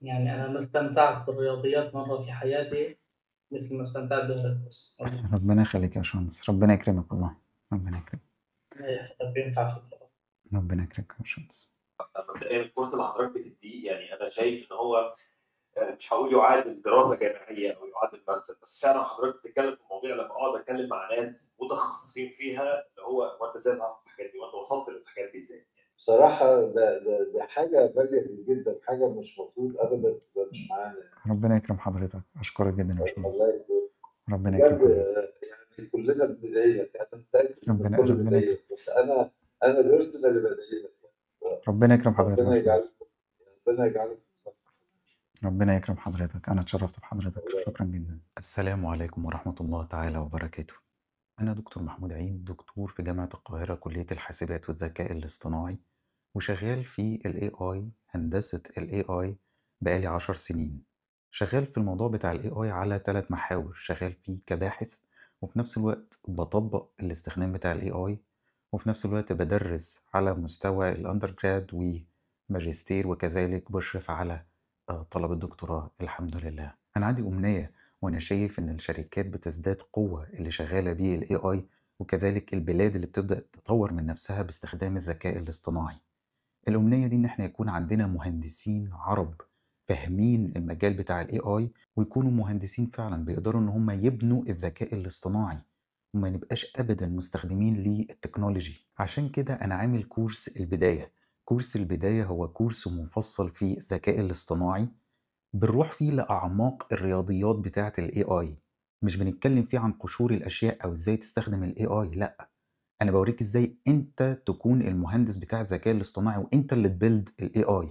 يعني أنا ما استمتعت بالرياضيات مرة في حياتي مثل ما استمتعت بهذا الكورس والله. ربنا يخليك يا باشمهندس، ربنا يكرمك والله، ربنا يكرمك. الله يحفظك وينفع فيك. ربنا يكرمك يا باشمهندس. مبدئيا الكورس اللي حضرتك بتديه، يعني انا شايف ان هو مش هقول يعادل دراسة جامعية او يعادل ماستر، بس فعلا حضرتك بتتكلم في مواضيع لما اقعد اتكلم مع ناس متخصصين فيها، اللي هو هو انت ازاي تعرف الحاجات دي وانت وصلت للحاجات دي ازاي؟ بصراحة ده حاجة valuable جدا، حاجة مش مفروض ابدا تبقى مش معانا. ربنا يكرم حضرتك، اشكرك جدا يا باشمهندس. الله يكرمك. ربنا يكرم بجد حضرتك. يعني كلنا بندعي لك، انا متاكد ان ربنا الكل ربنا بيدعي يكرم. لك، بس انا personally اللي بدعي لك. ربنا يكرم حضرتك يا ربنا يجعلك، باشمهندس. ربنا يجعلك في مصلحتك. ربنا يكرم حضرتك، أنا اتشرفت بحضرتك، الله. شكرا جدا. السلام عليكم ورحمة الله تعالى وبركاته. أنا دكتور محمود عيد، دكتور في جامعة القاهرة كلية الحاسبات والذكاء الاصطناعي، وشغال في ال AI، هندسة ال AI بقالي 10 سنين. شغال في الموضوع بتاع ال AI على 3 محاور، شغال فيه كباحث، وفي نفس الوقت بطبق الاستخدام بتاع ال AI، وفي نفس الوقت بدرس على مستوى ال undergrad وماجستير، وكذلك بشرف على طلب الدكتوراه الحمد لله. أنا عندي أمنية، وأنا شايف إن الشركات بتزداد قوة اللي شغالة بيه ال AI، وكذلك البلاد اللي بتبدأ تطور من نفسها باستخدام الذكاء الاصطناعي. الأمنية دي إن إحنا يكون عندنا مهندسين عرب فاهمين المجال بتاع ال AI، ويكونوا مهندسين فعلا بيقدروا إن هم يبنوا الذكاء الاصطناعي، وما نبقاش أبدا مستخدمين لل technology. عشان كده أنا عامل كورس البداية. كورس البداية هو كورس مفصل في الذكاء الاصطناعي، بنروح فيه لأعماق الرياضيات بتاعة ال AI. مش بنتكلم فيه عن قشور الأشياء أو إزاي تستخدم ال AI، لأ، أنا بوريك إزاي أنت تكون المهندس بتاع الذكاء الاصطناعي وأنت اللي ت build ال AI.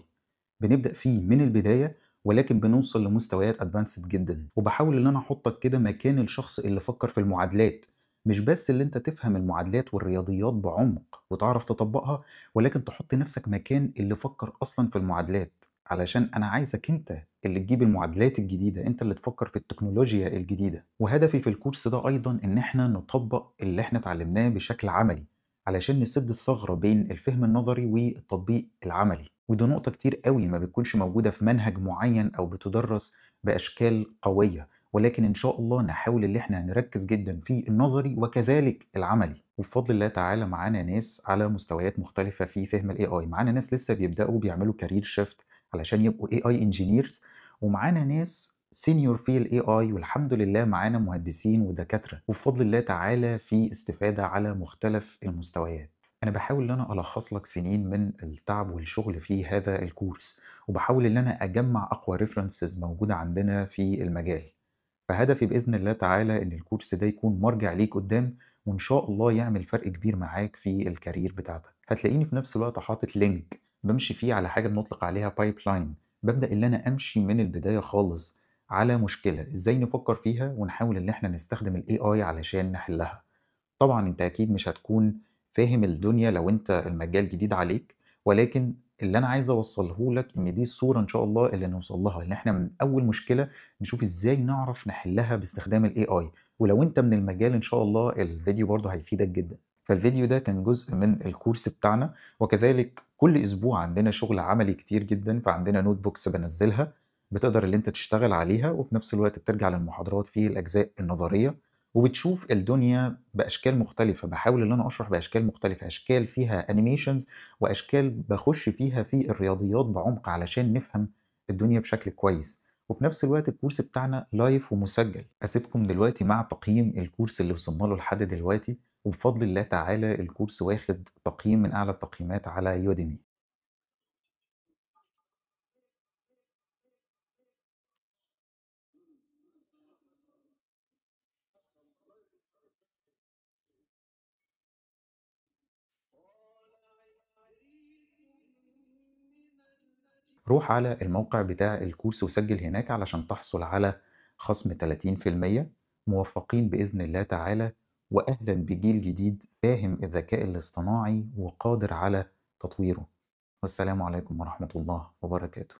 بنبدأ فيه من البداية، ولكن بنوصل لمستويات advanced جدا. وبحاول إن أنا أحطك كده مكان الشخص اللي فكر في المعادلات، مش بس اللي أنت تفهم المعادلات والرياضيات بعمق وتعرف تطبقها، ولكن تحط نفسك مكان اللي فكر أصلا في المعادلات، علشان أنا عايزك أنت اللي تجيب المعادلات الجديدة، أنت اللي تفكر في التكنولوجيا الجديدة. وهدفي في الكورس ده أيضا إن إحنا نطبق اللي إحنا اتعلمناه بشكل عملي، علشان نسد الثغرة بين الفهم النظري والتطبيق العملي. ودي نقطة كتير قوي ما بتكونش موجودة في منهج معين أو بتدرس بأشكال قوية، ولكن إن شاء الله نحاول إن إحنا نركز جدا في النظري وكذلك العملي. وبفضل الله تعالى معانا ناس على مستويات مختلفة في فهم ال AI، معانا ناس لسه بيبدأوا بيعملوا career shift علشان يبقوا AI engineers، ومعانا ناس senior في ال AI، والحمد لله معانا مهندسين ودكاترة، وبفضل الله تعالى في استفادة على مختلف المستويات. أنا بحاول إن أنا ألخص لك سنين من التعب والشغل في هذا الكورس، وبحاول إن أنا أجمع أقوى references موجودة عندنا في المجال. فهدفي بإذن الله تعالى إن الكورس ده يكون مرجع ليك قدام، وإن شاء الله يعمل فرق كبير معاك في ال career بتاعتك. هتلاقيني في نفس الوقت حاطط link بمشي فيه على حاجة بنطلق عليها pipeline، ببدأ إن أنا أمشي من البداية خالص على مشكلة إزاي نفكر فيها، ونحاول إن إحنا نستخدم ال AI علشان نحلها. طبعا أنت أكيد مش هتكون فاهم الدنيا لو أنت المجال جديد عليك، ولكن اللي أنا عايز أوصله لك إن دي الصورة إن شاء الله اللي نوصل لها، إن إحنا من أول مشكلة نشوف إزاي نعرف نحلها باستخدام ال AI. ولو أنت من المجال إن شاء الله الفيديو برضه هيفيدك جدا. فالفيديو ده كان جزء من الكورس بتاعنا، وكذلك كل أسبوع عندنا شغل عملي كتير جدا، فعندنا notebooks بنزلها بتقدر اللي أنت تشتغل عليها، وفي نفس الوقت بترجع للمحاضرات في الأجزاء النظرية وبتشوف الدنيا بأشكال مختلفة. بحاول إن أنا أشرح بأشكال مختلفة، أشكال فيها animations وأشكال بخش فيها في الرياضيات بعمق علشان نفهم الدنيا بشكل كويس. وفي نفس الوقت الكورس بتاعنا live ومسجل. أسيبكم دلوقتي مع تقييم الكورس اللي وصلنا له لحد دلوقتي، وبفضل الله تعالى الكورس واخد تقييم من أعلى التقييمات على Udemy. روح على الموقع بتاع الكورس وسجل هناك علشان تحصل على خصم 30%. موفقين بإذن الله تعالى، وأهلا بجيل جديد فاهم الذكاء الاصطناعي وقادر على تطويره. والسلام عليكم ورحمة الله وبركاته.